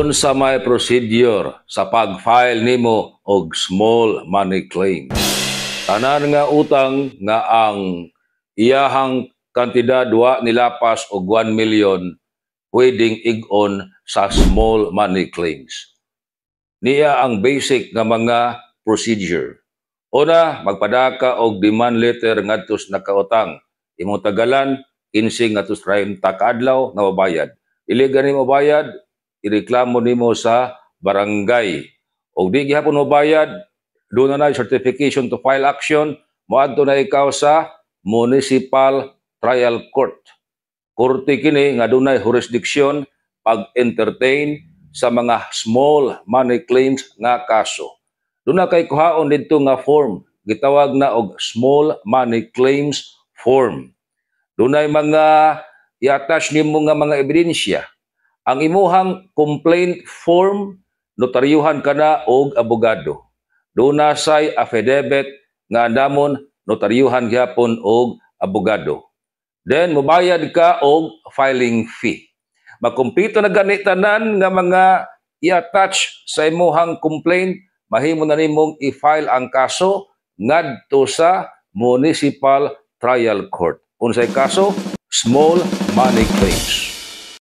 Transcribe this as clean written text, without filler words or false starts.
Unsa may procedure sa pag-file nimo og small money claim? Tanan nga utang nga ang iyahang kantidad wa nilapas og 1 million, pwedeng ig-on sa small money claims. Niya ang basic nga mga procedure. Una, magpadaka og demand letter ngadto sa nakautang. Imong tagalan 15 ngadto 30 ka adlaw nga mabayad. Dili gani mo bayad, ireklamo nimo sa barangay. Og di gihapon mo bayad, duna na certification to file action, moadto na ikaw sa Municipal Trial Court. Korte kini nga dunay jurisdiction pag-entertain sa mga small money claims nga kaso. Duna kay kuhaon didto nga form, gitawag na og small money claims form. Dunay mga i-attach nimo nga mga ebidensya. Ang imuhang complaint form, notaryuhan ka na og abogado. Duna say affidavit nga andamon notaryuhan gyapon og abogado. Then mobayad ka og filing fee. Makumpleto na gani tanan nga mga i-attach sa imuhang complaint, mahimo na nimong i-file ang kaso ngadto sa Municipal Trial Court. Unsay kaso? Small money claims.